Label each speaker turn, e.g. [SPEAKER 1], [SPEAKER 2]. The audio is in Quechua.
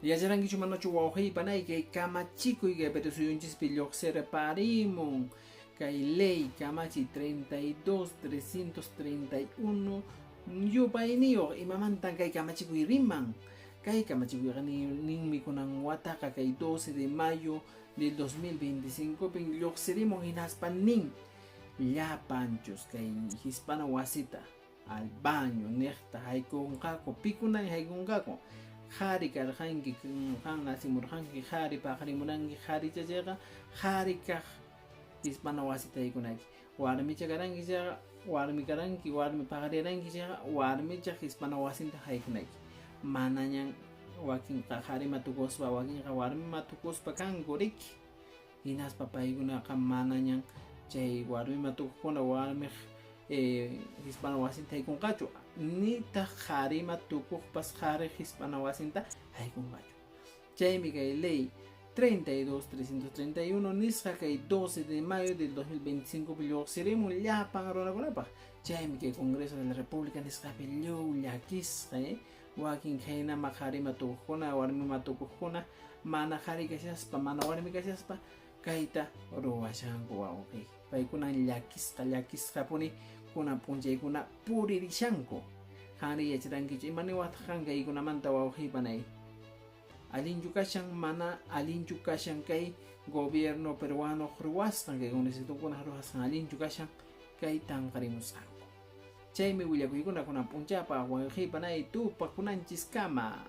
[SPEAKER 1] Yacharankichu manachu wawqiy panay kay kamachikuy kay Perú suyunchispi lluqsirparimun kay ley kamachi 32 331 yupayniyuq? Imamantan kay kamachikuy riman? Kay kamachikuyqa ninmi kunan wataqa kay 12 de mayo del 2025 pin lluqsirimun, hinaspa nin llapanchus kay hispana wasita, al baño niqta haykunqaku. Pikunan haykunqaku? Qhari karqanki, qan nacimurqanki qhari, paqarimuranki qhari chayqa, qhari kaq hispana wasita haykunayki. Warmicha karanki chayqa, warmi karanki, warmi paqariranki chayqa, warmicha hispana wasinta haykunayki. Manañan wakinqa qharima tukuspa, wakinqa warmima tukuspa kanku riki. Hinaspa paykunaqa manañan chay warmima tukuqkuna warmiq hispana wasinta haykunqachu, nitaq qharima tukuqpas qhariq hispana wasinta haykunqachu. Chaymi kay ley 32 331 nisqa kay 12 de mayo del 2025 lluqsirimun llapan runakunapaq. Chaymi kay Congreso de la República nisqapi lliw llakisqa, wakin khaynama qharima tukuqkuna, warmima tukuqkuna, mana qhari kashaspa, mana warmi kashaspa kayta ruwashanku, wawqi. Paykunan llakisqa, llakisqapuni kunan p'unchaykuna puririshanku. Qanri yacharankichu? Ima niwaqtaq qan kaykunamanta, wawqi panay? Allinchu kashan, mana allinchu kashan kay gobierno peruano ruwasqan, kay congresistakuna ruwasqan? Allinchu kashan kay tanqarimusqanku? Chaymi willakuykuna kunan p'unchapaq, wawqi panay, tupakunanchiskama.